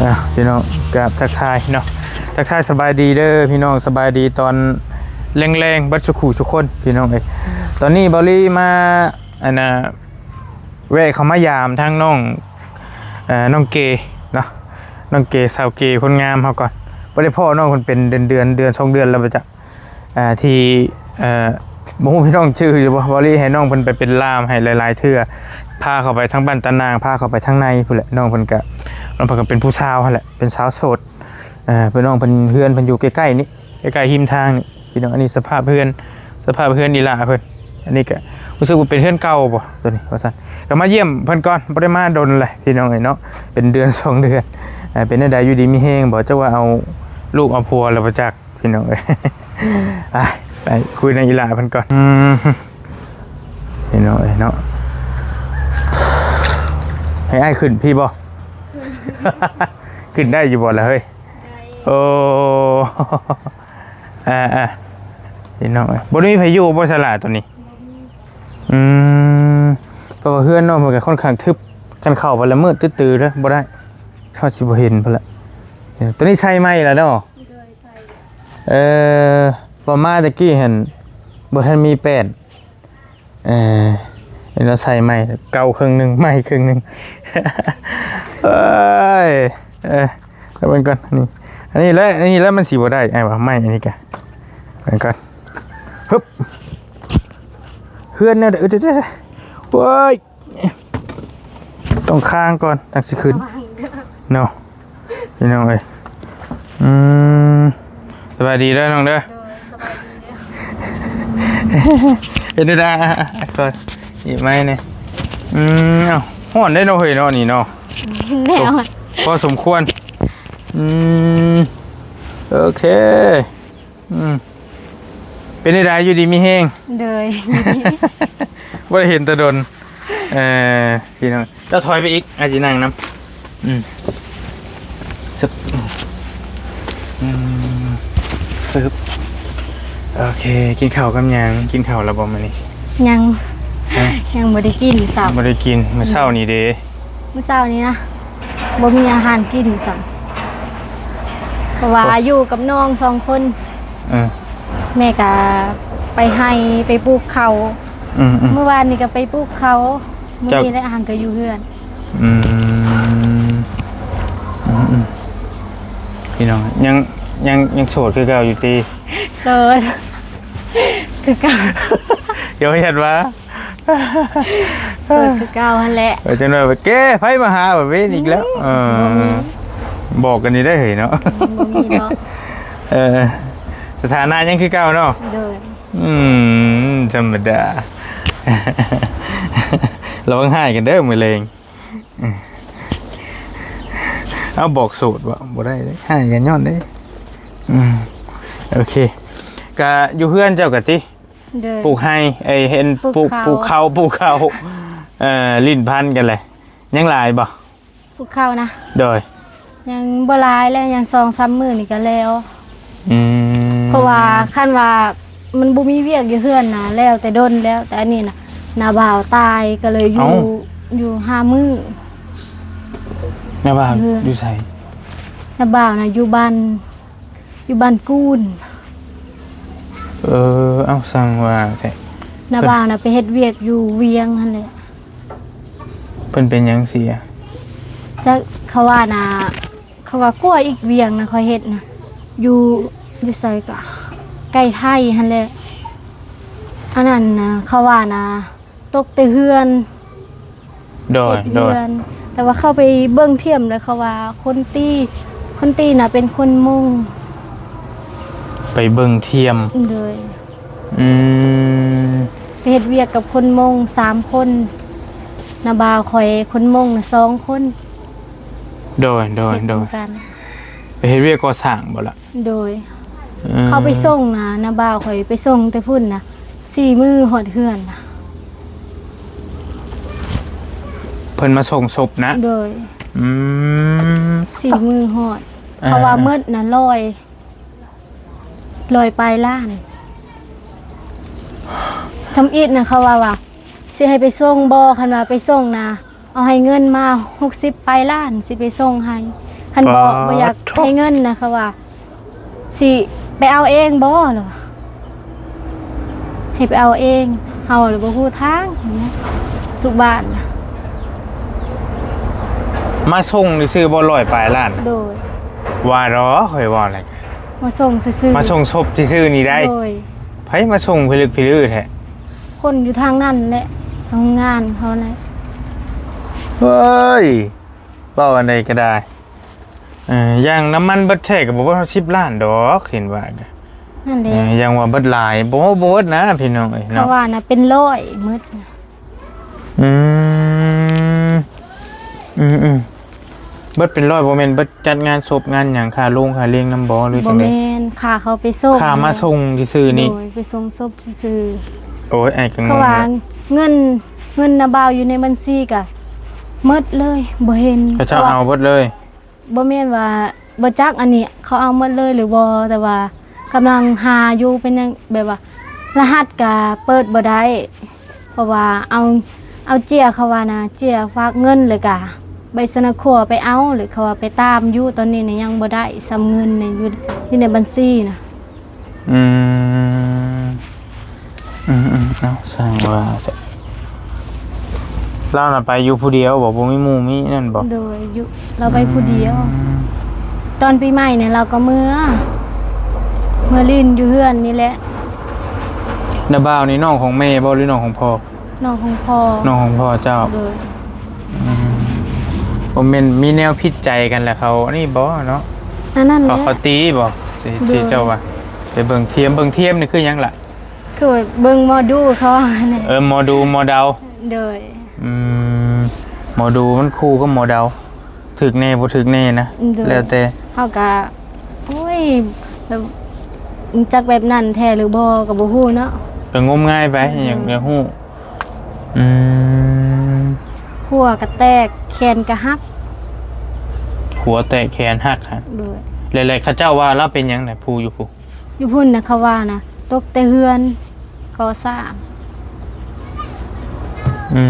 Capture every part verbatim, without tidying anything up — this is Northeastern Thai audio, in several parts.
อ่ะพี่น้อง กับทักทายเนาะ ทักทายสบายดีเด้อพี่น้อง สบายดีตอนแลงๆ เบิดสุขุสุคนพี่น้องเอ้ย ตอนนี้เบาลี่มา อันน่ะ แวะเข้ามายามทั้งน้อง เอ่อ น้องเกเนาะ น้องเก สาวเกคนงามเฮาก่อน บ่ได้พ้อน้องเพิ่นเป็นเดือนๆ เดือนสองเดือนแล้วบ่จ๊ะ อ่า ที่ เอ่อ บ่ฮู้พี่น้องชื่ออยู่บ่ เบาลี่ให้น้องเพิ่นไปเป็นล่ามให้หลายๆ เทื่อ พาเข้าไปทางบ้านตะนาง พาเข้าไปทางในพู้นแหละ น้องเพิ่นกะ น้องเพิ่นกะเป็นผู้สาวหั้นแหละ เป็นสาวโสด เอ่อ พี่น้องเพิ่น เฮือนเพิ่นอยู่ใกล้ๆ นี่ ใกล้ๆ ริมทางนี่ พี่น้อง อันนี้สภาพเฮือน สภาพเฮือนอีหล่าเพิ่น อันนี้กะ รู้สึกว่าเป็นเฮือนเก่าบ่ ตัวนี้ ว่าซั่น กะมาเยี่ยมเพิ่นก่อน บ่ได้มาดนเลย พี่น้องเอ้ยเนาะ เป็นเดือนสองเดือน อ่า เป็นจั่งใดอยู่ดีมีแฮงบ่ จักว่าเอาลูกเอาผัวแล้วบ่จัก พี่น้องเอ้ย อ่ะ ไปคุยนำอีหล่าเพิ่นก่อน อืม พี่น้องเอ้ยเนาะ ให้อ้ายขึ้นพี้บ่ ขึ้นได้อยู่บ่ล่ะเฮ้ย โอ้ อ่าๆ พี่น้องเอ้ย บ่ได้มีไผอยู่บ่ สาลาตัวนี้ อืม เพราะว่าเฮือนน้องเพิ่นกะค่อนข้างทึบ คันเข้าไปแล้วมืดตื้อๆ เด้อ บ่ได้ เขาสิบ่เห็นพุ้นละ เออ ตัวนี้ใส่ใหม่แล้วเนาะ เออ พอมาตะกี้หั้น บ่ทันมีแป้น เออ เดี๋ยวเราใส่ใหม่ เก่าครึ่งหนึ่ง ใหม่ครึ่งหนึ่ง เอ้ย เออ เอาเบิ่งก่อน นี่ อันนี้แหละ อันนี้แหละมันสิบ่ได้ ไอ้วะ ใหม่อันนี้กะ เบิ่งก่อน ฮึบ เฮือนแนวใด เอ้ย เดี๋ยวๆ โอ้ย ต้องค้างก่อน จั่งสิขึ้น เนาะ พี่น้องเอ้ย อืม สบายดีเด้อน้องเด้อ โดย สบายดีเด้อ เฮ็ดได้ ก่อน หยิบไม้นี่ อืม เอ้า ฮ้อนได้เนาะเฮ้ยเนาะ นี่เนาะ แนว พอสมควร อืม โอเค อืม เป็นจั่งใด อยู่ดีมีแฮง โดย บ่ได้เห็นแต่ดน เอ่อ พี่น้อง เจ้าถอยไปอีก อ้ายสินั่งนำ อืม ซึบ อืม ซึบ โอเค กินข้าวกับหยัง กินข้าวแล้วบ่มื้อนี้ ยัง ฮะ ยังบ่ได้กินซ้ำ บ่ได้กิน มื้อเช้านี้เด้ มื้อเช้านี้นะ บ่มีอาหารกินซ้ำ เพราะว่า โอ้ อยู่กับน้องสองคน เออ แม่กะไปไฮ่ไปปลูกข้าว อืมๆ มื้อวานนี้กะไปปลูกข้าว มื้อ เจ้า นี้แหละ หั้นกะอยู่เฮือน อืม อืมๆ พี่น้อง ยัง ยัง ยังโสดคือเก่าอยู่ติ โสด คือเก่า เดี๋ยวเห็นว่า โสดคือเก่าหั้นแหละ เออ จังหน่อยว่า เก้ ไผมาหาแบบนี้อีกแล้ว อืม เออ บ่มี บอกกันนี่ได้เหยเนาะ บ่มีเนาะ เออ สถานะยังคือเก่าเนาะ โดย อืม ธรรมดา ระวังไฮ่กันเด้อ มื้อแลง เอาบอกโสดบ่ บ่ได้เด้ ไฮ่กันย้อนเด้ อืม โอเค กะอยู่เฮือนเจ้ากะติ โดย ปลูกไฮ่ เอ้ย เห็นปลูก ปลูกข้าว ปลูกข้าว ปลูกข้าว เอ่อ ลิ้นพันกันเลย ยังหลายบ่ ปลูกข้าวนะ โดย ยังบ่หลายแล้ว ยังสองสามมื้อนี่กะแล้ว อืม เพราะว่าคันว่ามันบ่มีเวียกอยู่เฮือนนะ แล้วแต่ดนแล้ว แต่อันนี้นะ น้าบ่าวตายกะเลยอยู่ เอ้า อยู่ห้ามื้อ น้าบ่าว เฮือน อยู่ไส น้าบ่าวนะอยู่บ้าน อยู่บ้านกูน เออ เอ้า สั่งว่าแท้ น้าบ่าวนะไปเฮ็ดเวียกอยู่เวียงหั้นแหละ เพิ่นเป็นหยังเสีย จัก เขาว่านะ เขาว่ากลัวอีกเวียงนะ เขาเฮ็ดนะ อยู่ อยู่ไสกะ ใกล้ไทยหั้นแหละ อันนั้นนะ เขาว่านะ ตกแต่เฮือน โดย เฮ็ด โดย เฮือน แต่ว่าเข้าไปเบิ่งเทียมแล้วเขาว่าคนตี้ คนตี้น่ะเป็นคนมง ไปเบิ่งเทียม โดย อืม ไปเฮ็ดเวียกกับคนมงสามคน น้าบ่าวข่อยคนมงน่ะสองคน โดย โดย เฮ็ด โดย นำกัน ไปเฮ็ดเวียกก่อสร้างบ่ล่ะ โดย อืม เขาไปส่งนะ น้าบ่าวข่อยไปส่งแต่พุ้นนะ สี่มื้อฮอดเฮือนนะ เพิ่นมาส่งศพนะ โดย อืม สี่มื้อฮอด อ่า เขาว่าหมดนะ ร้อย ร้อยปลายล้าน ทำอิฐนะ เขาว่าว่า สิให้ไปส่งบ่ คันว่าไปส่งนะ เอาให้เงินมาหกสิบปลายล้าน สิไปส่งให้ คันบ่ ปาด บ่อยาก โถ่ ให้เงินนะเขาว่า สิไปเอาเองบ่หรอ ให้ไปเอาเอง เฮาเลยบ่ฮู้ทางนะทุกบ้านนะ มาส่งซื่อๆบ่ร้อยปลายล้าน โดย ว่าดอกเฮ้ยว่าอะไร มาส่งซื่อๆ มาส่งศพซื่อๆนี่ได้ โดย ไผมาส่งพิลึกพิลือแท้ คนอยู่ทางนั้นแหละทางงานเขานะ เฮ้ยเว้าอันใดก็ได้เอ่ออย่างน้ำมันเบิดแท้ก็บ่ว่าสิบล้านดอกเห็นว่า นั่นแห เอ่ ละ ออย่างว่าเบิดหลายบ่บ่เบิดนะพี่น้องเอ้ย เขา เนาะ ว่านะเป็นร้อยหมดนะ อืมอืมอืมเบิดเป็นร้อยบ่แม่นเบิดจัดงานศพงานหยังค่าโรงค่าเลี้ยงนำบ่หรือ บ่ จังได๋ แม่นค่าเขาไปส่ง ค่ามาส่งซื่อๆนี่ โดยไปส่งศพซื่อ โอ้ยไอ้ายก็ ๆ ง เขา ง ว่า แล้ว เงินเงินนะบ่าวอยู่ในบัญชีกะหมดเลยบ่เห็น เขาเจ้าเอาเบิดเลย บ่แม่นว่าบ่จักอันนี้เขาเอาหมดเลยหรือบ่แต่ว่ากำลังหาอยู่เป็นหยังแบบว่า รหัสกะเปิดบ่ได้ เพราะว่าเอาเอาเจียเขาว่านะเจียฝากเงินเลยกะใบสนาครัวไปเอาเลยเขาว่าไปตามอยู่ตอนนี้นะยังบ่ได้ซ้ำเงินนะอยู่อยู่ในบัญชีนะ อืมอืมอืมเอาสั่งว่าจะเล่าน่ะไปอยู่ผู้เดียวบ่บ่มีหมู่มีนั่นบ่ โดยอยู่เราไปผู้เดียว อืม ตอนปีใหม่เนี่ยเราก็เมือเมือลินอยู่เฮือนนี่แหละ น้าบ่าวนี่น้องของแม่บ่หรือน้องของพ่อ น้องของพ่อ น้องของพ่อเจ้า โดย อืมบ่แม่นมีแนวผิดใจกันแหละเขาอันนี้บ่เนาะ อันนั้นแห เขา ละ เขาตีบ่ที่ โดย ที่เจ้าว่าไปเบิ่งเทียมเบิ่งเทียมนี่คือหยังล่ะ คือเบิ่งหมอดูเขาว่าเนี่ย เออหมอดูหมอเดา โดย อืมหมอดูมันคู่กับหมอเดาถืกแน่บ่ถืกแน่นะ โดย แล้วแต่ เขาก็โอ้ยแบบจักแบบนั้นแท้หรือบ่ก็บ่ฮู้เนาะ ก็งมงายไป อืม อย่างเดียวฮู้อืม หัวกะแตกแขนกะหัก หัวแตกแขนหักฮะ โดย หลายๆเขาเจ้าว่าเราเป็นหยังน่ะผู้อยู่ผู้ อยู่พุ่นนะเขาว่านะตกแต่เฮือนก่อสร้าง อื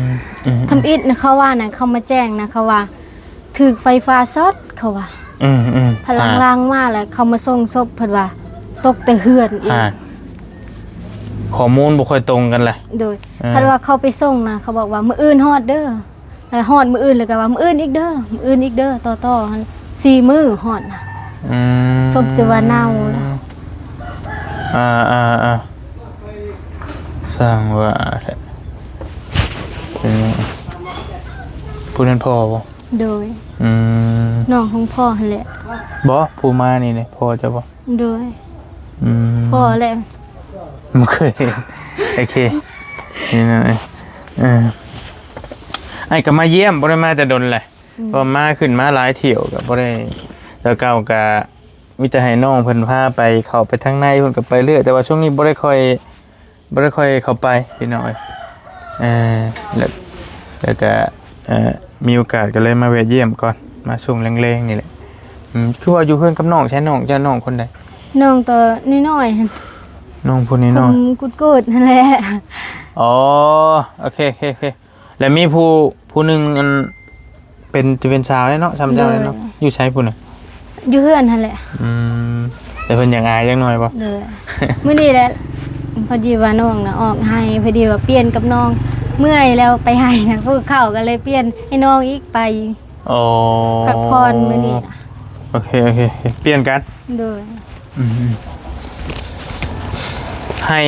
มอืม ทำอิฐนะเขาว่านะเขามาแจ้งนะเขาว่าถืกไฟฟ้าช็อตเขาว่า อืมอืม พลังลางมาแล้วเขามาส่งศพเพิ่นว่า ตกแต่เฮือนอีก อ่าข้อมูลบ่ค่อยตรงกันแหละ โดย เออ คันว่าเขาไปส่งนะเขาบอกว่ามื้ออื่นฮอดเด้อแล้วฮอดมื้ออื่นแล้วก็ว่ามื้ออื่นอีกเด้อมื้ออื่นอีกเด้อต่อต่อหั่นสี่มื้อฮอดนะ อืม ศพจะว่าเน่าแล้ว อ่าอ่าอ่าสร้างว่าแท้อืมผู้นั้นพ่อบ่ โดย อืม น้องของพ่อหั่นแหละ บ่ผู้มานี่นี่พ่อเจ้าบ่ โดย อืม พ่อแหละ บ่เคยเห็นโอเคนี่นะเออไอ้ก็มาเยี่ยมบ่ได้มาแต่ดนแหละ อืม พอมาขึ้นมาหลายเที่ยวก็บ่ได้แล้วเก่าก็มีแต่ให้น้องเพิ่นพาไปเข้าไปทางในเพิ่นก็ไปเรื่อยแต่ว่าช่วงนี้บ่ได้ค่อยบ่ได้ค่อยเข้าไปพี่น้องเอ้ยเออแล้วแล้วก็เอ่อมีโอกาสก็เลยมาแวะเยี่ยมก่อนมาช่วงแลงๆนี่แหละอืมคือว่าอยู่เฮือนกับน้องใช่น้องเจ้าน้องคนใด น้องตัวน้อยๆหั่น น้องผู้นี้ ผ น้อง มกุดๆหั่นแหละ อ๋อโอเคโอเคโอเคแล้วมีผู้ผู้หนึ่งอันเป็นจะเป็นสาวเนาะทำเจ้าเนาะ โดย อยู่ใช้ผู้น่ะ อยู่เฮือนหั่นแหละ อืมแต่เพิ่นอยากอายจังหน่อยบ่ โดยมื้อนี้แหละพอดีว่าน้องนะออกไห้พอดีว่าเปลี่ยนกับน้อง เมื่อยแล้วไปไห้นะผู้เข้าก็เลยเปลี่ยนให้น้องอีกไป อ๋อ พักผ่อนมื้อนี้นะ โอเคโอเคโอเคเปลี่ยนกัน โดย อืมให้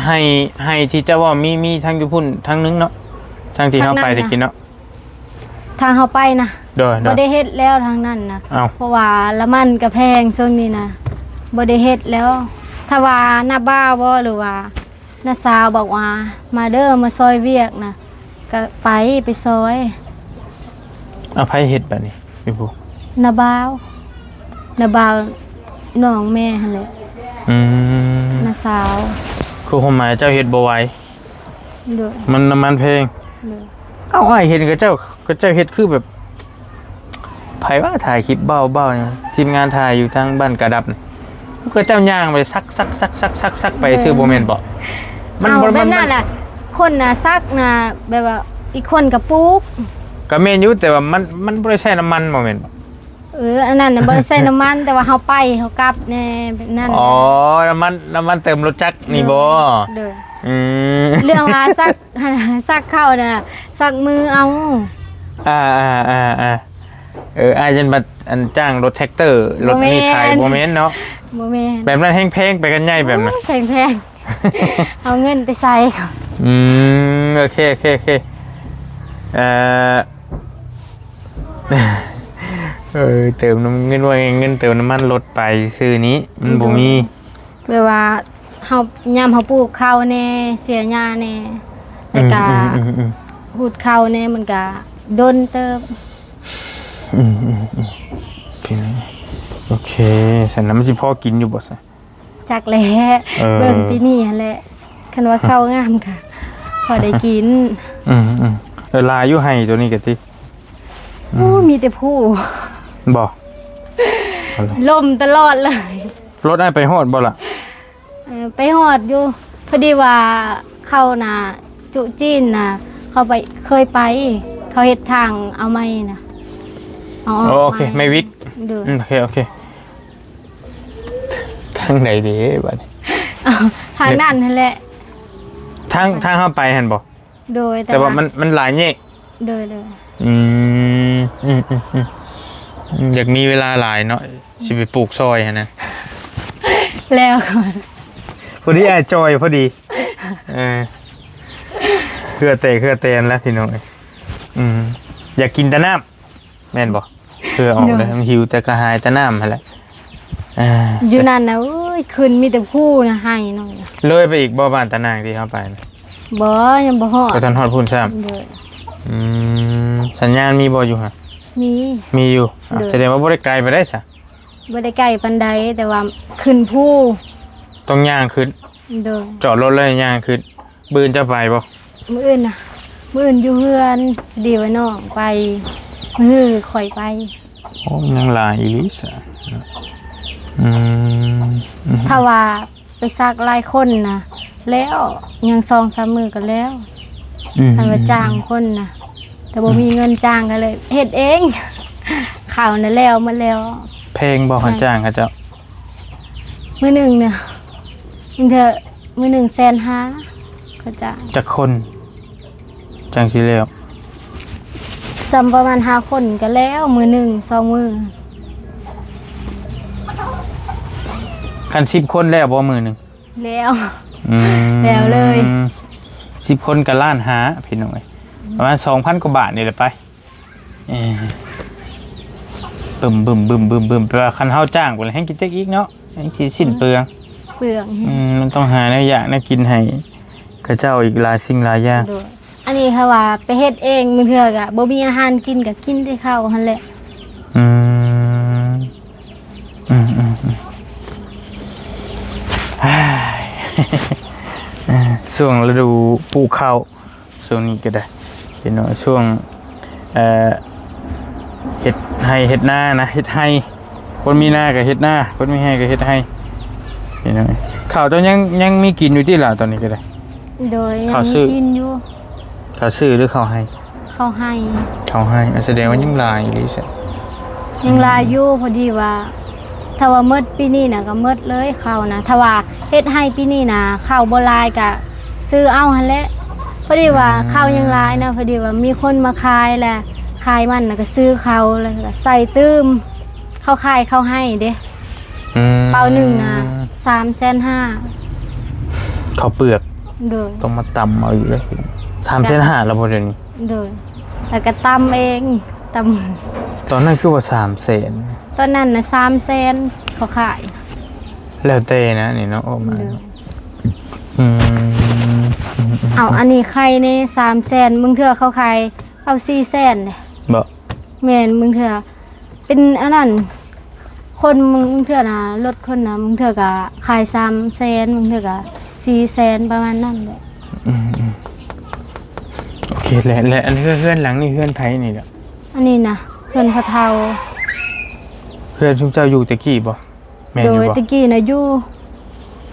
ให้ให้ที่เจ้าว่ามีมีทั้งอยู่พุ่นทั้งนึงเนาะทั้งที่เฮาไป ทางนั้น ตะกี้เนาะ ทางเขาไปนะ โดยโด บ่ ย ได้เฮ็ดแล้วทางนั้นนะ เอ้า เพราะว่าละมันก็แพงช่วงนี้นะบ่ได้เฮ็ดแล้วถ้าว่าน้าบ่าวบ่หรือว่าน้าสาวบอกว่า มาเด้อมาซอยเวียกนะก็ไปไปซอย เอาไผเฮ็ดบัดนี้อยู่ผู้ น้าบ่าวน้าบ่าวน้องแม่หั่นแหละ อืม น้าสาว คือความหมายเจ้าเฮ็ดบ่ไหว โดย มันน้ำมันแพง โดย เอ้าอ้ายเห็นกับเจ้ากับเจ้าเฮ็ดคือแบบไผว่าถ่ายคลิปเบ้าเบ้าเนี่ยทีมงานถ่ายอยู่ทางบ้านกระดับนี่ก็เจ้าย่างไปซักซักซักซักซักซักไป เออ ชื่อบ่แม่นบ่มัน เอา บ่ แบ มั บ น นั้นแหละคนนะซักนะแบบว่าอีกคนก็ปลูก ก็แม่นอยู่ แต่ว่ามัน มันบ่ได้ใช้น้ำมันบ่แม่นบ่? เออ อันนั้นน่ะบ่ได้ใช้น้ำมัน แต่ว่าเฮาไปเฮากลับแน่แบบนั้น อ๋อ น้ำมัน น้ำมันเติมรถจักรนี่บ่? โดย อืม เรื่องว่าซัก ซักข้าวน่ะ ซักมือเอา อ่า อ่า อ่า อ่า เออ อ้ายจนบัดอันจ้างรถแทรกเตอร์ รถอันนี้ไถ บ่แม่น บ่แม่นเนาะ บ่แม่น แบบนั้นแฮงแพงไปกันใหญ่แบบนั้น โอ้ย แพงๆ เอาเงินไปใส่เขา อืม โอเค โอเค โอเค เอ่อ เออ เติมน้ำ เงินว่าเงินเติมน้ำมันรถไปซื่อนี้ มันบ่มี แบบว่าเฮา ยามเฮาปลูกข้าวแน่ เสียหญ้าแน่ แล้วก็ อืม อืม อืม อืม ฮูดข้าวแน่ มันก็ดนเติบ อืม อืม อืม โอเค โอเค สันนะ มันสิพอกินอยู่บ่ซะ? จักแหละ เออ เบิ่งปีนี้หั้นแหละ คันว่าข้าวงามก็พอได้กิน อืม อืม เออ หลายอยู่ไฮ่ตัวนี้กะติ อู้ อืม มีแต่ผู้ บ่ ลมตลอดเลย รถอ้ายไปฮอดบ่ล่ะ? เออ ไปฮอดอยู่ พอดีว่าเขาน่ะ จุจีนน่ะ เขาไป เคยไป เขาเฮ็ดทางเอาใหม่น่ะ เอาออก อ๋อ โอเค ใหม่ ไม่วิก โดย อืม โอเค โอเค ทางใดเด้บัดนี้ อ้าว ทางนั้นนั่นแหละ ทาง ทางเฮาไปหั่นบ่? โดย แต่ว่ามัน มันหลายแยก โดย โดย อืม อืม อืม อืม อยากมีเวลาหลายเนาะ สิไปปลูกซอยหั่นนะ แล้ว พอดีอ้ายจอยพอดี เออ เหื่อแตกเหื่อแตนแล้วพี่น้องเอ้ย อืม อยากกินแต่น้ำ แม่นบ่? เหื่อออกเลย โดย มันหิวแต่กระหายแต่น้ำหั่นแหละ อ่า อยู่นั่นน่ะ โอ้ย ขึ้นมีแต่ผู้น่ะ ไฮ่น้อง เลยไปอีกบ่ บ้านตะนางที่เฮาไปน่ะ? บ่ ยังบ่ฮอด บ่ทันฮอดพุ้นซ้ำ โดย อืม สัญญาณมีบ่อยู่หั่น? มี มีอยู่ อ่ะ โดย แสดงว่าบ่ได้ไกลไปได้ซะ บ่ได้ไกลปานใด แต่ว่าขึ้นภู ต้องย่างขึ้น โดย จอดรถแล้วย่างขึ้น มื้ออื่นจะไปบ่? มื้ออื่นน่ะ มื้ออื่นอยู่เฮือน พอดีว่าน้องไป มื้อข้อยไป โอ้ ยังหลายอีหลีซะ อืม อืม ถ้าว่าไปซักหลายคนน่ะ แล้วยังสองสามมื้อก็แล้ว อืม ถ้าว่าจ้างคนน่ะ แต่บ่มีเงินจ้างก็เลยเฮ็ดเอง ข้าวน่ะแล้วหมดแล้ว แพงบ่ แพง คันจ้างเขาเจ้า? มื้อหนึ่งเนี่ย มันเถอะ มื้อหนึ่งแสนห้า เขาจ้าง จักคน จังสิแล้ว ซ้ำประมาณห้าคนก็แล้ว มื้อหนึ่งสองมื้อ คันสิบคนแล้วบ่มื้อหนึ่ง? แล้ว อืม แล้วเลย สิบคนก็ล้านห้า พี่น้องเอ้ย ประมาณสองพันกว่าบาทนี่แหละไป เออ บึ้มบึ้มบึ้มบึ้มบึ้ม แปลว่าคันเฮาจ้างไปแล้วแฮงกินจักอีกเนาะ แฮงสิสิ้นเปลือง เปลือง อืม มันต้องหาแนวอยากแนวกินให้เขาเจ้าอีกหลายสิ่งหลายอย่าง โดย อันนี้ค่ะว่าไปเฮ็ดเอง บางเทื่อก็บ่มีอาหารกิน ก็กินแต่ข้าวหั่นแหละ อืม อืม อืม อืม อ้าย อ่า ช่วงฤดูปลูกข้าว ช่วงนี้ก็ได้ พี่น้อง ช่วง เอ่อ เฮ็ดไฮ่เฮ็ดนานะ เฮ็ดไฮ่ คนมีนาก็เฮ็ดนา คนมีไฮ่ก็เฮ็ดไฮ่ พี่น้อง ข้าวเจ้ายัง ยังมีกินอยู่ติล่ะ ตอนนี้ก็ได้? โดย ยัง ข้าวซื้อ มีกินอยู่ ข้าวซื้อหรือข้าวไฮ่? ข้าวไฮ่ ข้าวไฮ่ อ่ะ แสดงว่ายังหลายอยู่ดิซะ ยังหลายอยู่ พอดีว่า ถ้าว่าหมดปีนี้น่ะ ก็หมดเลยข้าวน่ะ ถ้าว่าเฮ็ดไฮ่ปีนี้น่ะ ข้าวบ่หลายก็ซื้อเอาหั่นแหละ พอดีว่า อืม ข้าวยังหลายนะ พอดีว่ามีคนมาขายแหละ ขายมันน่ะก็ซื้อข้าว แล้วก็ใส่ตื่ม เขาขายข้าวไฮ่เด้ อืม เป๋าหนึ่งน่ะ สามแสนห้า ข้าวเปลือก โดย ต้องมาตำเอาอีกเลย สามแสนห้าแล้วบ่เดี๋ยวนี้? โดย แล้วก็ตำเอง ตำ ตอนนั้นคือว่าสามแสน ตอนนั้นน่ะ สามแสน เขาขาย แล้วแต่นะนี่เนาะ ออกมา โดย อืม อืม อืม เอา อันนี้ไข่นี่ สามแสน บางเทื่อเขาขาย เอา สี่แสน เด้ บ่ แม่น บางเทื่อ เป็นอันนั้น คนบางเทื่อนะ รถคนนะ บางเทื่อก็ขาย สามแสน บางเทื่อก็ สี่แสน ประมาณนั้นแหละ อืม อืม โอเค และ และอันเฮือน เฮือนหลังนี้เฮือนไผนี่ล่ะ? อันนี้นะ เฮือนพ่อเฒ่า เฮือนซุมเจ้าอยู่แต่กี้บ่? แม่นอยู่บ่? โดย แต่กี้นะอยู่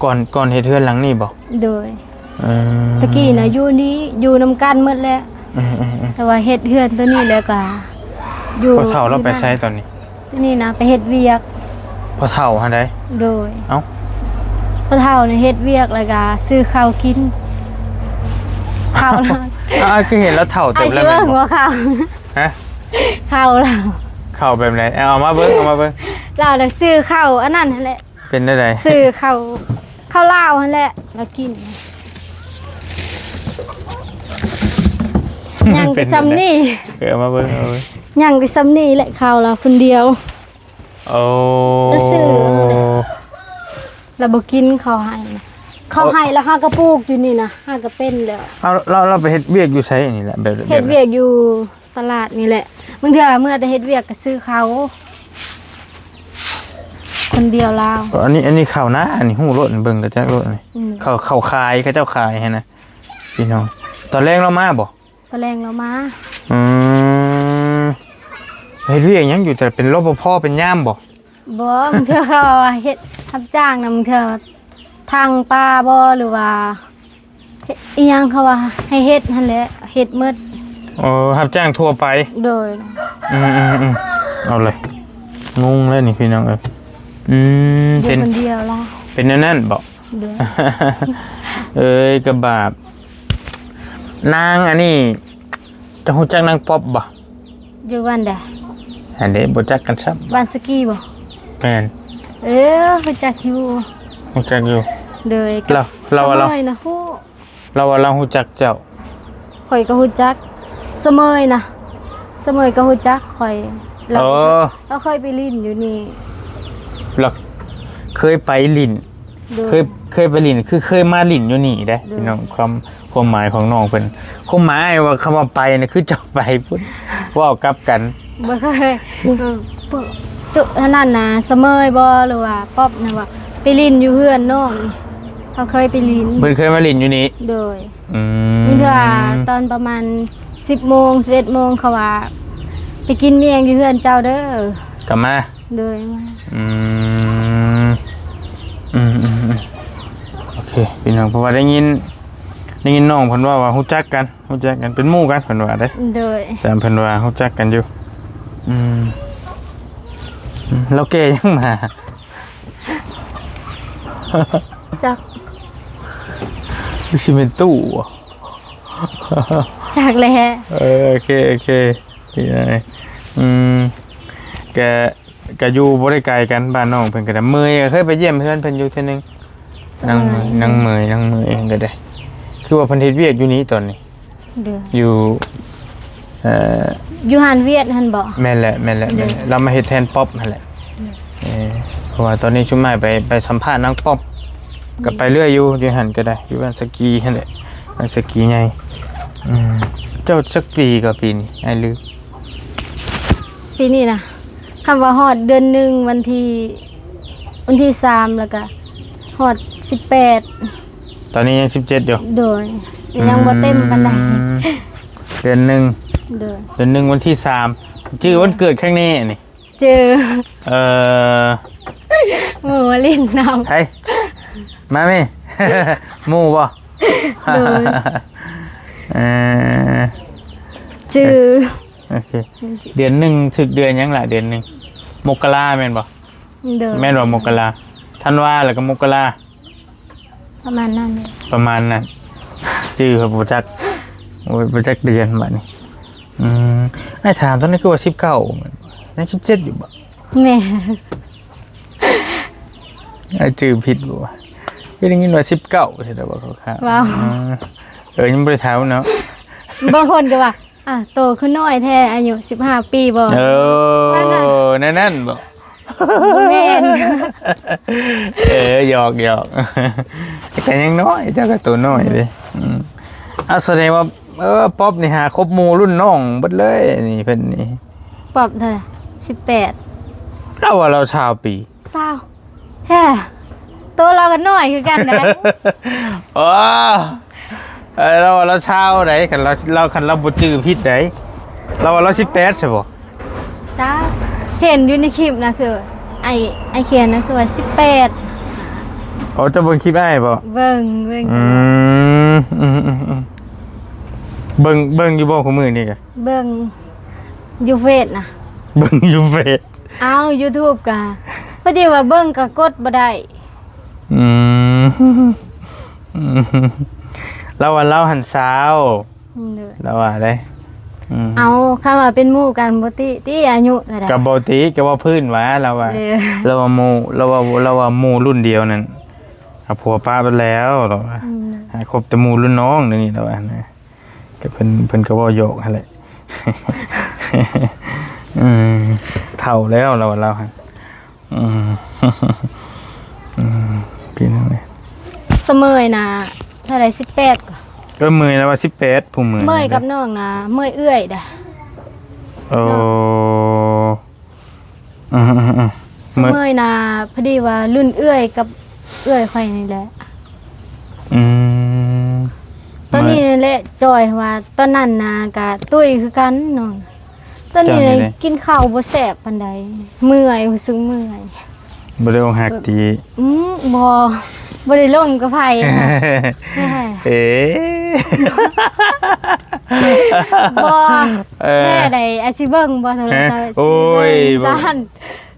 ก่อน ก่อนเฮ็ดเฮือนหลังนี้บ่? โดย เออ แต่กี้นะอยู่นี่ อยู่นำกันหมดแหละ อืมอืมอืมแต่ว่าเฮ็ดเฮือนตัวนี้แล้วก็อยู่ พ่อเฒ่าเราไปไสตอนนี้ ตัวนี้นะไปเฮ็ดเวียก พ่อเฒ่าหั่นใด โดย เอ้า พ่อเฒ่านี่เฮ็ดเวียกแล้วก็ซื้อข้าวกิน ข้าวแล้ว อ้าว คือเห็นแล้วเฒ่าเต็มแล้ว ไอ้สิว่า แม่นบ่ หัวข้าว ฮะ ข้าวแล้ว ข้าวแบบไหน เอามาเบิ่ง เอามาเบิ่ง เราน่ะซื้อข้าวอันนั้นหั่นแหละ เป็นได้ได ซื้อข้าว ข้าวลาวหั่นแหละ แล้วกิน ยังแต่ส่ำนี่ เออ เอามาเบิ่ง เอามาเบิ่ง ยังแต่ส่ำนี่แหละ ข้าวลาวคนเดียว โอ้ แล้วซื้อเอาเลย แล้วบ่กินข้าวไฮ่นะ ข้าวไฮ่แล้วหากะปลูกอยู่นี่นะ หากะเป็นแล้ว เอา เรา เราไปเฮ็ดเวียกอยู่ไสนี่แหละ แบบ เฮ็ดเวียกอยู่ตลาดนี่แหละ บางเทื่อเมื่อแต่เฮ็ดเวียกก็ซื้อข้าว คนเดียวลาว อันนี้ อันนี้ข้าวนา อันนี้ฮู้โลด เบิ่งกะจักโลดนี่ อืม ข้าว ข้าวขาย เขาเจ้าขายหั่นนะ พี่น้อง ตอนแลงเรามาบ่ ตอนแลงเรามา อืม เฮ็ดเวียกหยังอยู่ แต่เป็น รปภ เป็นยามบ่ บ่ บางเทื่อเขาเฮ็ดรับจ้างนะ บางเทื่อถางป่าบ่ หรือว่า เฮ็ดอิหยังเขาว่าให้เฮ็ดหั่นแหละ เฮ็ดหมด เออ รับจ้างทั่วไป โดย อืมอืมอืม เอาเลย งงแล้วนี่พี่น้องเอ้ย อืม อยู่ เป็น คนเดียวละ เป็นแนวนั้นบ่ โดย เอ้ย กะบาป นางอันนี้ เจ้าฮู้จักนางป๊อปบ่ อยู่บ้านใด อันเด้ บ่จักกันซ้ำ บ้านสกีบ่ แม่น เออ รู้จักอยู่ ฮู้จักอยู่ โดย ลาว ลาวว่าลาว สมัยนะฮู้ ลาวว่าลาวฮู้จักเจ้า ข้อยก็ฮู้จัก สมัยนะ สมัยก็ฮู้จักข้อย ลาว เออ ลาวเคยไปหลิ้นอยู่นี่ ลาวเคยไปหลิ้น โดย เคย เคยไปหลิ้น คือเคยมาหลิ้นอยู่นี่เด้ โดย พี่น้อง ความ ความหมายของน้องเพิ่น ความหมายว่าคำว่าไปนี่คือเจ้าไปพุ้น เว้ากลับกัน บ่เคย เออ จุ อันนั้นนะ สมัยบ่ หรือว่าป๊อปนะว่า ไปหลิ้นอยู่เฮือนน้องนี่ เขาเคยไปหลิ้น เพิ่นเคยมาหลิ้นอยู่นี่ โดย อืม บางเทื่อตอนประมาณ สิบโมง สิบเอ็ดโมง เขาว่า ไปกินเมี่ยงอยู่เฮือนเจ้าเด้อ กลับมา โดย มา อืม อืมอืมอืม โอเค พี่น้อง เพราะว่าได้ยิน ได้ยินน้องเพิ่นว่า ว่าฮู้จักกัน ฮู้จักกัน เป็นหมู่กัน เพิ่นว่าเด้ โดย แต่เพิ่นว่าฮู้จักกันอยู่ อืม อืม แล้วแกยังมา จัก หรือสิเป็นตู้บ่ จักแหละ เออ โอเค โอเค พี่น้อง อืม กะ กะอยู่บ่ได้ไกลกัน บ้านน้องเพิ่นกะได้ เมยกะเคยไปเยี่ยมเฮือนเพิ่นอยู่เทื่อนึง นางเมย นางเมย นางเมยเองกะได้ คือว่าเพิ่นเฮ็ดเวียกอยู่นี่ตอนนี้ โดย อยู่ เอ่อ อยู่ฮันเวียดหั่นบ่ แม่นแหละ แม่นแหละ โดย แม่นแหละ ลาวมาเฮ็ดแทนป๊อปหั่นแหละ โดย เออ เพราะว่าตอนนี้ชุมอ้ายไป ไปสัมภาษณ์นางป๊อป กะไปเรื่อยอยู่ อยู่หั่นกะได้ อยู่บ้านสะกีหั่นแหละ บ้านสะกีใหญ่ อืม เจ้าจักปีกะปีนี้ อ้ายลืม ปีนี้นะ คำว่าฮอดเดือนหนึ่งวันที่ วันที่สาม แล้วกะฮอดสิบแปด ตอนนี้ยังสิบเจ็ดอยู่ โดย ยังบ่เต็มปานใด อืม เดือนหนึ่ง โดย เดือนหนึ่งวันที่สาม จื้อวันเกิดข้างแน่นี่ จื้อ เอ่อ หมู่มาหลิ้นนำ ไผ มาแม่ หมู่บ่ โดย เอ่อ จื้อ โอเค เดือนหนึ่ง ถืกเดือนหยังล่ะ เดือนหนึ่ง มกราแม่นบ่ โดย แม่นบ่ มกรา ธันวา แล้วกะมกรา ประมาณนั้น ประมาณนั้น จื้อเพิ่นบ่จัก โอ้ย บ่จักเดือนบัดนี้ อืม อ้ายถามตอนนี้คือว่าสิบเก้า ยังสิบเจ็ดอยู่บ่ แม่น อ้ายจื้อผิดบ่วะ คือได้ยินว่าสิบเก้า ใช่บ่ เขาข้าง ว้าว อืม เออ ยังบ่ได้ถามเนาะ บางคนก็ว่า อ่ะ โตคือน้อยแท้ อายุสิบห้าปีบ่ เออ ว่านั่น แนวนั้นบ่ บ่แม่น เออ หยอก หยอก แต่ก็ยังน้อย เจ้าก็โตน้อยเด้ อืม เอา แสดงว่า เออ ป๊อปนี่หาคบหมู่รุ่นน้องเบิดเลย นี่เพิ่นนี่ ป๊อปเท่าไหร่ สิบแปด ลาวว่าลาวซาวปี ซาว แท้ โตลาวก็น้อยคือกันนะ โอ้ เออ ลาวว่าลาวซาวได๋ คันลาว ลาว คันลาวบ่จื้อผิดได๋ ลาวว่าลาวสิบแปดใช่บ่ จ้า เห็นอยู่ในคลิปนะ คือ ไอ้ ไอ้เขียนนะ คือว่าสิบแปด อ๋อ เจ้าเบิ่งคลิปอ้ายบ่ เบิ่ง เบิ่ง อืม อืม อืม อืม เบิ่ง เบิ่งอยู่บ่คู่มื้อนี้กะ เบิ่งอยู่เฟซนะ เบิ่งอยู่เฟซ อ้าว YouTube กะ พอดีว่าเบิ่งกะกดบ่ได้ อืม ลาวว่าลาวหั้นสาว อืม เด้อ ลาวว่าเด้ อืม เอา คันว่าเป็นหมู่กันบ่ติ ติอายุเท่าใด กะบ่ติ กะว่าพื้นหวา ลาวว่า เออ ลาวว่าหมู่ ลาวว่า ลาวว่าหมู่รุ่นเดียวนั่น เอาผัวปะไปแล้ว ลาวว่า อืม หาคบแต่หมู่รุ่นน้อง เดี๋ยวนี้ ลาวว่านะ กะเพิ่น เพิ่นกะเว้าหยอกหั้นแหละ อืม เฒ่าแล้ว ลาวว่าลาวหั้น อืม อืม พี่น้องเอ้ย สะเมยนะ เท่าใด สิบแปด กะ เออ เมยนะว่า สิบแปด ผู้เมย เมยกับน้องนะ เมยเอื้อยดะ โอ้ อืม อืม อืม สะเมยนะ พอดีว่ารุ่นเอื้อยกับเอื้อยข้อยนี่แหละ อืม ตอนนี้นี่แหละ จอยว่า ตอนนั้นนะ กะตุ้ยคือกันน้อง ตอนนี้ เจ้านี่เลย กินข้าวบ่แซ่บปานใด เมื่อย รู้สึกเมื่อย บ่ได้อกหักติ อืม บ่ บ่ได้ลมกับไผนะ เอ๊ะ บ่ เออ แม่ใดอาจสิเบิ่งบ่โทรศัพท์ โอ้ย สิเบิ่ง บ่ ซั่น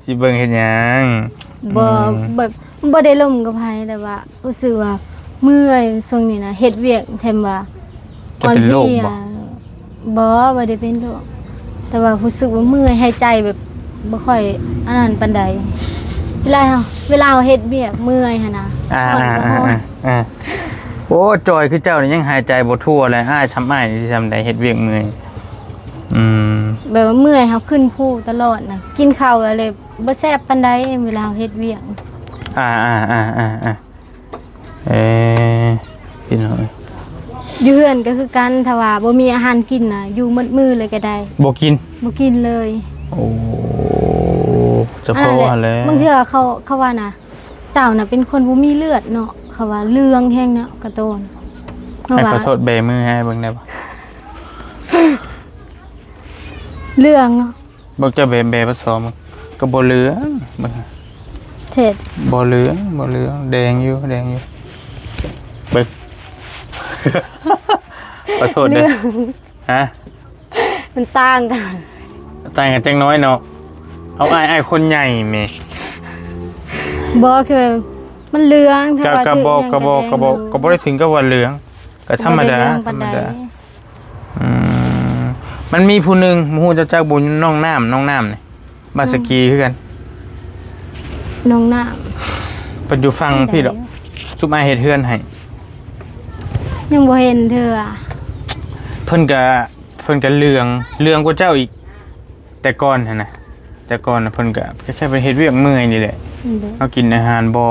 สิเบิ่งเฮ็ดหยัง บ่ อืม แบบ บ่ได้ลมกับไผ แต่ว่า รู้สึกว่าเมื่อยช่วงนี้นะ เฮ็ดเวียกแถมว่า จะเป็นโรคบ่ อ่อนเพลีย บ่ บ่ได้เป็นโรค แต่ว่ารู้สึกว่าเมื่อย หายใจแบบบ่ค่อยอันนั้นปานใด เวลาเฮา เวลาเฮาเฮ็ดเวียกเมื่อยหั้นนะ อ่า ฮ้อนก็ฮ้อน อ่า อ่า อ่า โอ้ จอยคือเจ้านี่ยังหายใจบ่ทั่วเลย อ้าย ส่ำอ้ายนี่สิส่ำใด เฮ็ดเวียกเมื่อย อืม แบบว่าเมื่อย เฮาขึ้นภูตลอดนะ กินข้าวก็เลยบ่แซ่บปานใด เวลาเฮาเฮ็ดเวียก อ่า อ่า อ่า อ่า อ่า เอ้ย พี่น้องเอ้ย อยู่เฮือนก็คือกัน ถ้าว่าบ่มีอาหารกินนะ อยู่หมดมื้อเลยก็ได้ บ่กิน บ่กินเลย โอ้ เฉพาะ อันนั้นแหละ หั่นแหละ บางเทื่อเขา เขาว่านะ เจ้าน่ะเป็นคนบ่มีเลือดเนาะ เขาว่าเหลืองแฮงเนาะ กะโตน เขา ให้ ว่า ขอโทษ แบมือให้เบิ่งได้บ่ เหลืองเนาะ เบิ่งเจ้าแบ แบปัสสาวะ ก็บ่เหลือง เบิ่ง เช็ด บ่เหลือง บ่เหลือง แดงอยู่ แดงอยู่ เบิ่ง ขอโทษเด้อ เหลือง ฮะ มันต่างกัน ต่างกันจักหน่อยเนาะ เอาอ้าย อ้ายคนใหญ่แหม บ่ คือมันเหลือง ก็ ถ้าว่า ก็บ่ ถือหยัง ก็บ่ ก็บ่ ก็บ่ได้ถึงกับว่าเหลือง ก็ธรรมดา บ่ได้เหลืองปานใด ธรรมดา อืม มันมีผู้หนึ่ง บ่ฮู้เจ้าจักบ่ น้องน้ำ น้องน้ำนี่ บ้านสะกีคือกัน น้องน้ำ เพิ่นอยู่ฝั่งพี้ดอก ซุมอ้ายเฮ็ดเฮือนให้ ยังบ่เห็นเทื่อ เพิ่นก็ เพิ่นก็เหลือง เหลืองกว่าเจ้าอีก แต่ก่อนหั้นนะ แต่ก่อนน่ะเพิ่นก็แค่ไปเฮ็ดเวียกเมื่อยนี่แหละ โดย เฮากินอาหารบ่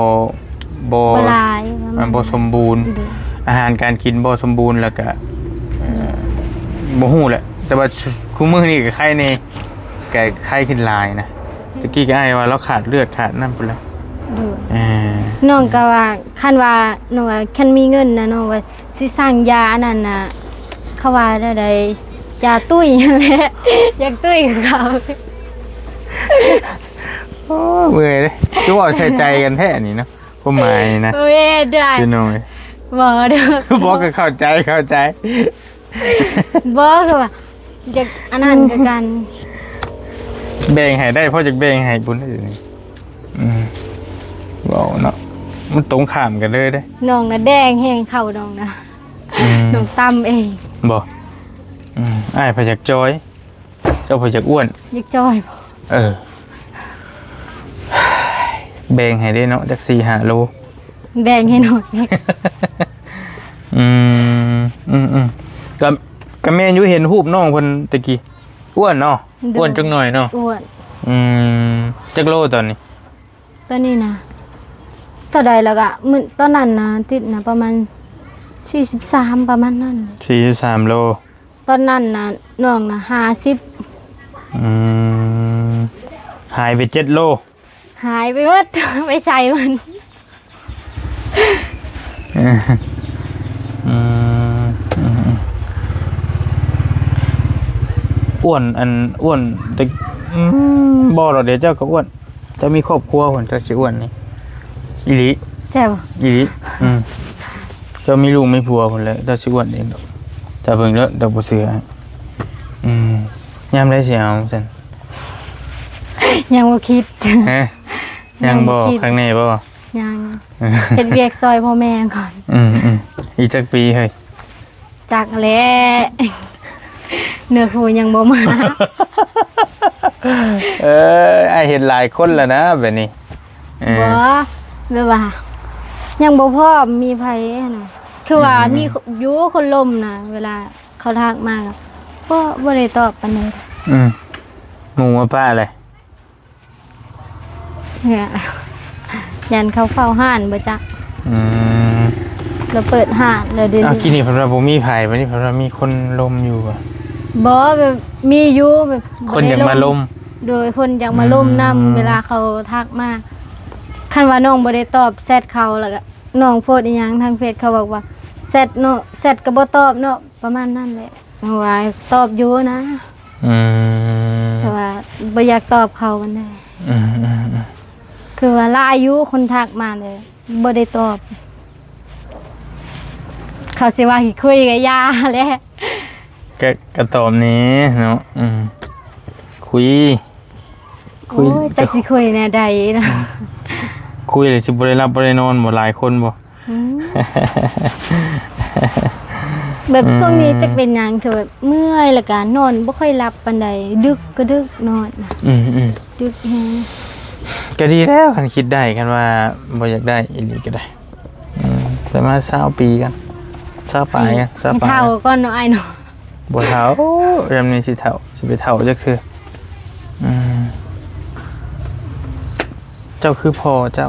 บ่ บ่หลาย อ่า บ่สมบูรณ์ โดย อาหารการกินบ่สมบูรณ์ แล้วก็ เอ่อ บ่ฮู้แหละ แต่ว่าคุมื้อนี้ก็ไข้แน่ ก็ไข้ขึ้นหลายนะ ตะกี้ก็อ้ายว่าเราขาดเลือดขาดนั่นพุ้นแหละ โดย เออ น้องก็ว่า คันว่า น้องว่า คันมีเงินนะ น้องว่า สิสั่งยาอันนั้นน่ะ เขาว่าแนวใด ยาตุ้ยนั่นแหละ อยากตุ้ยกับเขา โอ้ เมื่อยเด้ คือว่าใส่ใจกันแท้นี่เนาะ ความหมายนี่นะ โอ้ย ได้ พี่น้องเอ้ย บ่เด้อ บ่ ก็เข้าใจ เข้าใจ บ่ คือว่า อยากอันนั้นคือกัน แบ่งให้ได้ พอจักแบ่งให้บุญได้อยู่นี่ อืม เว้าเนาะ มันตรงข้ามกันเลยเด้ น้องน่ะแดงแฮง เข้าน้องน่ะ อืม น้องตำเอง บ่ อืม อ้ายพะอยากจอย เจ้าพะอยากอ้วน อยากจอยบ่ เออ แบ่งให้ได้เนาะ จักสี่ห้าโล แบ่งให้หน่อย อืม อืม อืม ก็ ก็แม่นอยู่ เห็นรูปน้องเพิ่นตะกี้ อ้วนเนาะ โดย อ้วนจักหน่อยเนาะ อ้วน อืม จักโลตอนนี้ ตอนนี้นะ เท่าใดแล้วก็มื้อ ตอนนั้นนะ ติดนะ ประมาณสี่สิบสาม ประมาณนั้น สี่สิบสามโล ตอนนั้นนะ น้องนะ ห้าสิบ อืม หายไปเจ็ดโล หายไปหมด ไปใส่มัน อืม อืม อืม อ้วน อัน อ้วน แต่ อืม บ่หรอก เดี๋ยวเจ้าก็อ้วน เจ้ามีครอบครัวพุ้น เจ้าสิอ้วนนี่ อีหลี ใช่ปะ อีหลี อืม เจ้ามีลูกมีผัวพุ้นแหละ เจ้าสิอ้วนเองดอก ถ้าเบิ่งเด้อ แต่บ่เชื่อ อืม ยามใดสิเอาซั่น ยังบ่คิด ฮะ ยังบ่ ยังบ่คิด ข้างในบ่ ยัง เฮ็ดเวียกซอยพ่อแม่ก่อน อืม อืม อีกจักปีเฮ้ย จักแหละ เนื้อคู่ยังบ่มา เอ้ย อ้ายเห็นหลายคนแล้วนะแบบนี้ เออ บ่ แบบว่า ยังบ่พร้อมมีไผหั้นนะ คือว่า อืม มีอยู่คนลมนะ เวลาเขาทักมาก็บ่ บ่ได้ตอบปานใด อืม หมู่มาปะเลย เนี่ย ยันเขาเฝ้าห้านบ่จัก อืม เราเปิดห้านแล้วเดี๋ยว อ้าว นี้ กินนี่เพิ่นว่าบ่มีไผ บัดนี้เพิ่นว่ามีคนลมอยู่อะ บ่ แบบมีอยู่ แบบ คนอยากมาลม บ่ได้ลม โดย คนอยากมาลมนำ อืม เวลาเขาทักมา คันว่าน้องบ่ได้ตอบแชทเขา แล้วก็น้องโพสต์อีหยังทางเฟซ เขาบอกว่า แชทเนาะ แชทก็บ่ตอบเนาะ ประมาณนั้นแหละ ว่าตอบอยู่นะ อืม แต่ว่าบ่อยากตอบเขาปานใด อืม อืม อืม คือว่าหลายอยู่คนทักมาเลย บ่ได้ตอบ เขาสิว่าขี้คุยก็อย่าแหละ ก็ ก็ตอบนี้เนาะ อืม คุย คุย โอ้ย จักสิคุยแนวใดนะ คุยแล้วสิบ่ได้หลับบ่ได้นอนบ่ หลายคนบ่ อืม แบบ อืม ช่วงนี้จักเป็นหยัง คือแบบเมื่อยแล้วก็นอนบ่ค่อยหลับปานใด ดึกก็ดึกนอน อืม อืม ดึกแฮง ก็ดีแล้ว คันคิดได้ คันว่าบ่อยากได้อีหลีก็ได้ อืม ประมาณซาวปีกัน ซาวปลายกัน ซาวปลาย ให้เฒ่าก่อนเนาะอ้ายเนาะ บ่เฒ่า ยามนี้สิเฒ่า สิไปเฒ่าจักเทื่อ อืม เจ้าคือพ่อเจ้า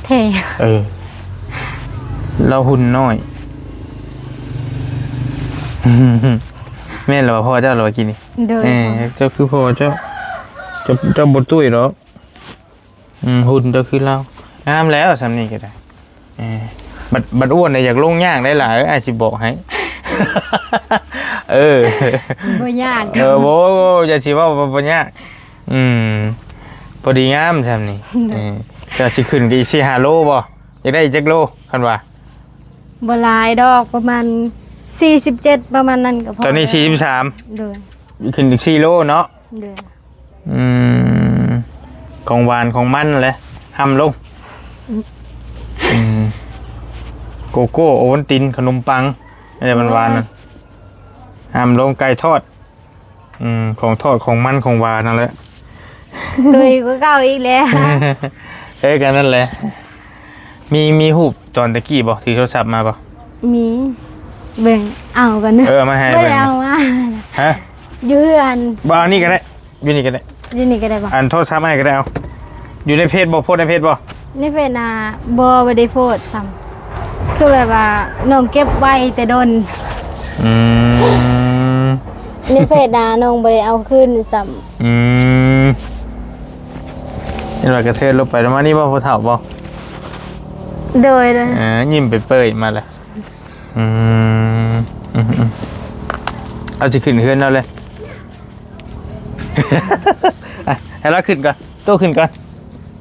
แท้ เออ เราหุ่นน้อย แม่นแล้วว่าพ่อเจ้าหรือว่ากินนี่ โดย เออ เจ้าคือพ่อเจ้า เจ้า เจ้าบ่ตุ้ยหรอก อืม หุ่นเจ้าคือเรา งามแล้วส่ำนี้ก็ได้ เออ บัด บัดอ้วนเนี่ยอยากลงยากได้หลาย อ้ายสิบอกให้ เออ บ่ยาก เออ โว้ย อย่าสิเว้าว่าบ่ยาก อืม พอดีงามส่ำนี้ เออ ก็สิขึ้นก็อีกสี่ห้าโลบ่ อยากได้อีกจักโล คันว่า บ่หลายดอก ประมาณสี่สิบเจ็ด ประมาณนั้นก็พอ ตอนนี้ แล้ว สี่สิบสาม โดย ขึ้นอีกสี่โลเนาะ โดย อืม ของหวานของมันแหละ ห้ามลง อืม อืม โกโก้ โอวัลติน ขนมปัง อะไรมันหวานน่ะ โอ้ย ห้ามลง ไก่ทอด อืม ของทอด ของมัน ของหวานนั่นแหละ เคยกว่าเก่าอีกแล้ว เอ้ย กันนั่นแหละ มี มีรูปตอนตะกี้บ่ ถือโทรศัพท์มาบ่ มี เบิ่ง เอากันเนอะ เออ มาให้ บ่ได้ เบิ่ง เอามา ฮะ อยู่เฮือน บ่ เอานี่ก็ได้ อยู่นี่ก็ได้ อยู่นี่ก็ได้บ่ อันโทรศัพท์ให้ก็ได้ เอา อยู่ในเฟซบ่ โพสต์ในเฟซบ่ ในเฟซน่ะ บ่ บ่ได้โพสต์ซ้ำ คือแบบว่าน้องเก็บไว้แต่ดน อืม ในเฟซน่ะน้องบ่ได้เอาคืนซ้ำ อืม เห็นว่ากระเทินลงไปแล้วมานี่บ่ พ่อเฒ่าบ่ โดย โดย เออ ยิ้มไปเปยมาเลย อืม อืม อืม เอาสิขึ้นเฮือนเอาเลย อ่ะ ให้เราขึ้นก่อน โต้ขึ้นก่อน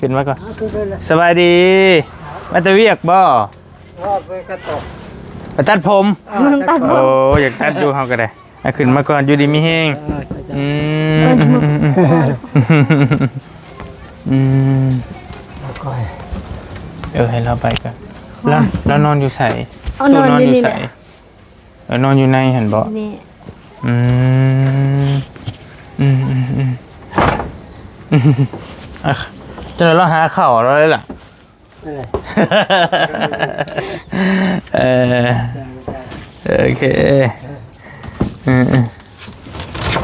ขึ้นมาก่อน เอาขึ้นไปเลย สบายดี มาแต่เวียกบ่ เออ ไปกระตก ไปตัดผม เออ ตัดผม โอ้ อยากตัดอยู่เฮาก็ได้ อ่ะ ขึ้นมาก่อน อยู่ดีมีแฮง เออ อืม อืม อืม อืม อืม แล้วก็ เออ ให้เราไปก่อน แล้ว แล้วนอนอยู่ไส เอา ตู้นอนอยู่นี่ นอนอยู่ไส แหละ เออ นอนอยู่ในหั่นบ่ นี่ อืม อืม อืม อืม อ่ะ จนเราหาข้าวเราเลยล่ะ อะไร เออ ใช่ ใช่ โอเค เออ เออ เอ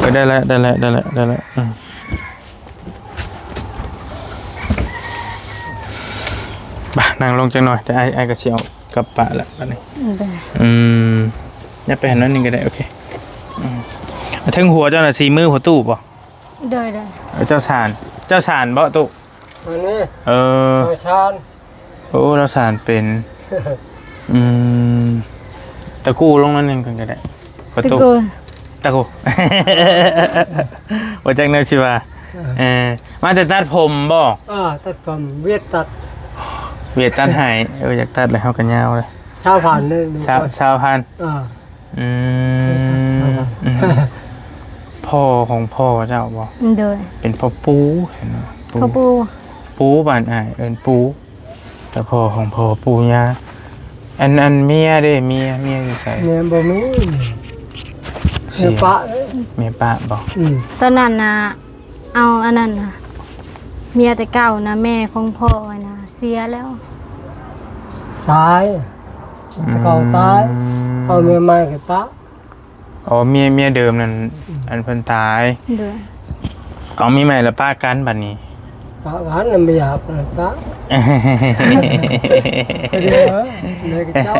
อ ได้แล้ว ได้แล้ว ได้แล้ว ได้แล้ว อืม บ่า นั่งลงจังหน่อย เดี๋ยวอ้าย อ้ายก็สิเอากลับปะละบัดนี้ ได้ อืม อย่าไปหันนั่นนึงก็ได้ โอเค อืม เทิงหัวเจ้าน่ะ สีมือหัวตู้บ่ โดย โดย เออ เจ้าสาน เจ้าสานบ่ตู้ อันนี้ เออ เจ้าสาน โอ้ เราสานเป็น อืม ตะกู้ลงนั่นนึงกันก็ได้ ประตู ตะกู้ ตะกู้ ว่าจังแนวสิว่า เออ มาแต่ตัดผมบ่ อ่า ตัดผม เวียดตัด เวียดตัดให้ เออ อยากตัดเลย เฮาก็ยาวเลย ชาวพันธุ์นี่ ชาว ชาวพันธุ์ อ่า อืม อืม พ่อของพ่อเจ้าบ่ โดย เป็นพ่อปู่เห็นบ่ พ่อปู่ ปู่บ้านอ้ายเอิ้นปู่ แต่พ่อของพ่อปู่ย่า อัน อันเมียเด้ เมีย เมียอยู่ไส เมียบ่มี เสีย เมียปะเด้ เมียปะบ่ อืม ตอนนั้นน่ะ เอาอันนั้นน่ะ เมียแต่เก่านะ แม่ของพ่อน่ะ เสียแล้ว ตาย แต่เก่าตาย อืม เอาเมียใหม่ก็ปะ อ๋อ เมีย เมียเดิมนั่น อืม อันเพิ่นตาย โดย เอาเมียใหม่แล้วปะกันบัดนี้ ปะกันน่ะไม่อยากนะปะ เดี๋ยว เลยกับเจ้า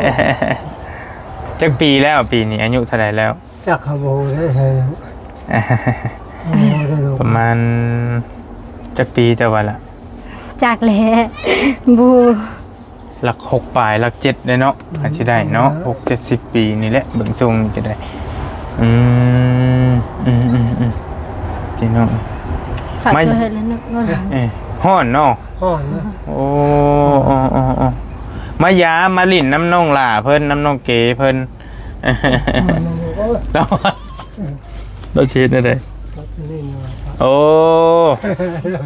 จักปีแล้ว ปีนี้อายุเท่าไหร่แล้ว จักเขาบ่ได้เฮา บ่ได้ลูก ประมาณจักปีเจ้าว่าล่ะ จักแหละ บ่ หลักหกปลาย หลักเจ็ดเลยเนาะ อืม อาจสิได้เนาะ อืม หกเจ็ดสิบปีนี่แหละ เบิ่งทรงนี่ก็ได้ อืม อืม อืม อืม พี่น้อง ฝาก มา ตัวเฮ็ดแล้วนึกว่า เอ้ย ฮ้อนเนาะ ฮ้อนนะ โอ้ โอ้ โอ้ โอ้ มายามมาหลิ้นนำน้องหล่าเพิ่น นำน้องเก๋เพิ่น โอ้ย แล้ว เราสิเฮ็ดแนวใด โอ้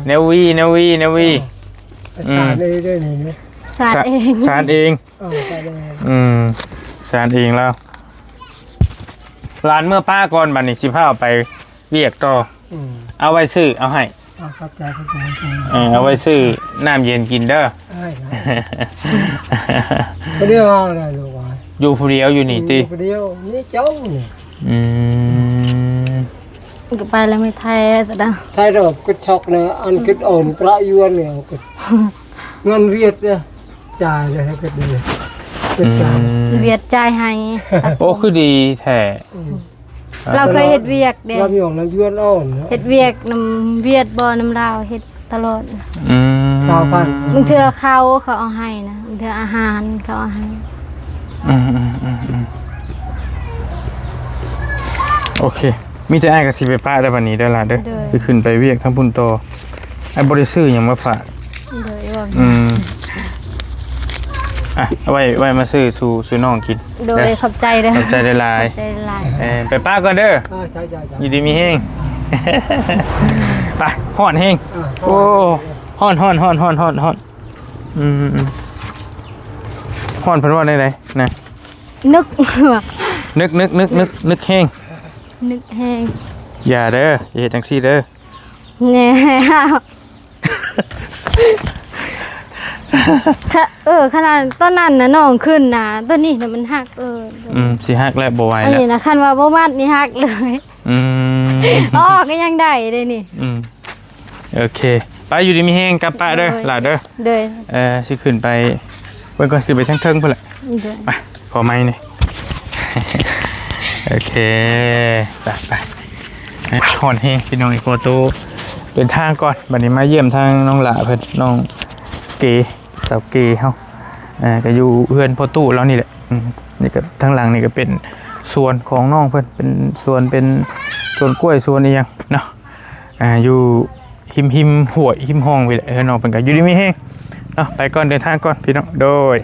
แนววี แนววี แนววี เออ อืม สานเองด้วยนี่นะ สานเอง สานเอง เออ สานเอง อืม สานเองแล้ว หลานเมื่อป้าก่อนบัดนี้ สิพาไปเวียกต่อ อืม เอาไว้ซื้อ เอาให้ เอา ขอบใจ ขอบใจ ขอบใจ เออ เอาไว้ซื้อน้ำเย็นกินเด้อ ได้ครับ ผู้เดียวเอาเลยลูกหลาน อยู่ผู้เดียวอยู่นี่ติ อยู่ผู้เดียว นี่เจ้านี่ อืม ก็ไปแล้วไม่ไทยแต่ดัง ไทยเราก็ช็อกนะ อันคิดอ่อนประยวนเนี่ย ก็ เงินเวียดเนี่ย จ่ายเลยให้ก็ดี ก็จ่าย อืม เวียดจ่ายให้ โอ้ คือดีแท้ อืม เราเคยเฮ็ดเวียกเด้ เรามีของน้ำยวนอ่อนเนาะ เฮ็ดเวียกนำเวียดบ่นำลาว เฮ็ดตลอด อืม ชาวบ้าน บางเทื่อเขา เขาเอาให้นะ บางเทื่ออาหารเขาเอาให้ อืม อืม อืม อืม โอเค มีแต่อ้ายก็สิไปปะได้บัดนี้เด้อล่ะเด้อ โดย สิขึ้นไปเวียกทางพุ้นต่อ อ้ายบ่ได้ซื้อหยังมาฝาก โดยว่า อืม อ่ะ เอาไว้ ไว้มาซื้อสู่ สู่น้องกิน โดย เด้อ ขอบใจเด้อ ขอบใจหลายๆ ขอบใจหลาย เออ ไปปะก่อนเด้อ เออ ใช่ ใช่ ใช่ อยู่ดีมีแฮง ไป ฮ้อนแฮง อ่า โอ้ ฮ้อน ฮ้อน ฮ้อน อืม อืม ฮ้อนเพิ่นว่าแนวใดนะ นึก นึก นึก นึก นึก นึกแฮง นึกแฮง อย่าเด้อ อย่าเฮ็ดจังซี่เด้อ แง่ ค่ะ เออ ขนาดตอนนั้นน่ะน้องขึ้นนะ ตัวนี้น่ะมันหัก เออ อืม สิหักแล้วบ่ไหวแล้ว อันนี้นะ คันว่าบ่มัดนี่หักเลย อืม อ้อ ก็ยังได้เลยนี่ อืม โอเค ไป อยู่ดีมีแฮง กลับปะเด้อ โดย หล่าเด้อ โดย เอ่อ สิขึ้นไป เบิ่งก่อน ขึ้นไปทางเทิงพุ้นแหละ โดย ไป ขอไม้หน่อย โอเค ไป ไป ฮ้อนแฮงพี่น้อง อีกพอตู้เดินทางก่อน บัดนี้มาเยี่ยมทางน้องหล่าเพิ่น น้องเก๋ สาวเก๋เฮา เอ่อ ก็อยู่เฮือนพ่อตู้เรานี่แหละ อืม นี่ก็ทางหลังนี่ก็เป็นสวนของน้องเพิ่น เป็นสวน เป็นสวนกล้วย สวนอิหยังเนาะ อ่า อยู่ริม ริมห้วย ริมห้องพี้แหละ เออ น้องเพิ่นก็อยู่ดีมีแฮงเนาะ ไปก่อน เดินทางก่อนพี่น้อง โดย